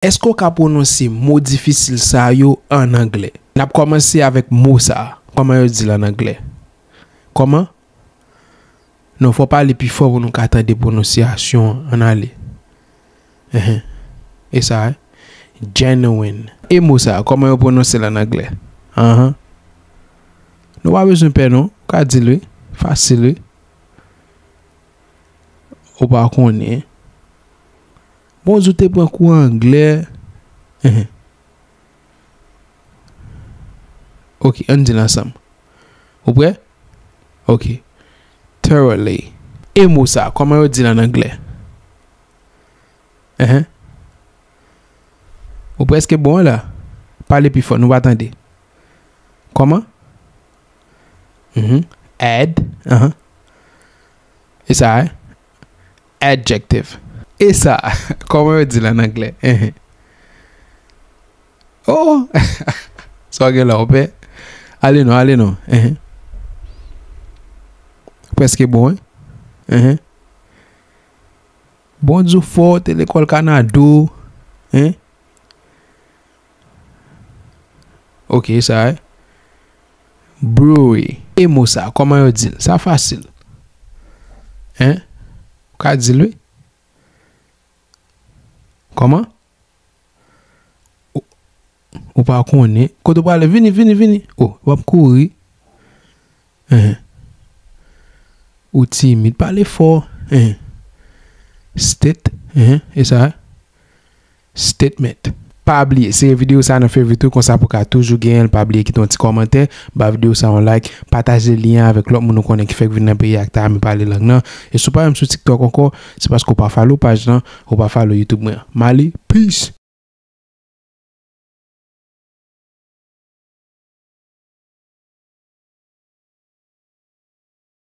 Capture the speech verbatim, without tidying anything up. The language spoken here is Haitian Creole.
Èske w ka pwononse mo difisil sa yo ann anglè? N ap kòmanse avèk mo sa a. Kòman yo di l ann anglè? Kòman? Non, fò w pale pi fò pou nou ka tande pwononsyasyon an. Ann ale. Enhen. E sa, wi. Genuine. E mo sa a, kòman yo pwononse l ann anglè? Anhan. Nou pa bezwen pè, non. Ou ka di l, wi. Fasil, wi. Ou pa konnen. Bon, ou te pran kou anglè. Enhen. Ok, ann di l ansanm. Ou prè? Ok. Thoroughly. E mo sa, kòman yo di l ann anglè? Enhen. Ou prèske bon la. Pale pi fò, nou pa tande. Kòman? Mhm. Ad. Anhan. E sa, wi. Adjective. E sa, kòman yo di l ann anglè? Enhen. Oh! Sa w gen la, ou pè? Ale non, ale non. Enhen. Prèske bon, wi. Enhen. Bon, di w fò, te lekòl Kanado. Hein? Ok, sa, wi. Brewery. E mo sa, kòman yo di l? Sa fasil. Hein? Ou ka di l, wi. Kòman? Ou, ou pa konnen. Kote w prale? Vini, vini, vini. Oh, w ap kouri. Enhen. Ou timid. Pale fò. Enhen. State. Enhen. E sa? Statement. Pa bliye, sere videyo sa nan favorite ou, konsa pou ka toujou genyen l. Pa bliye kite yon ti kòmantè, ba videyo sa yon like, pataje lyen an avèk lòt moun ou konnen ki fèk vin nan peyi a ki ta renmen pale lang nan. E si w pa menm sou TikTok ankò, se paske w pa follow paj lan, ou pa follow YouTube mwen an. M ale, peace!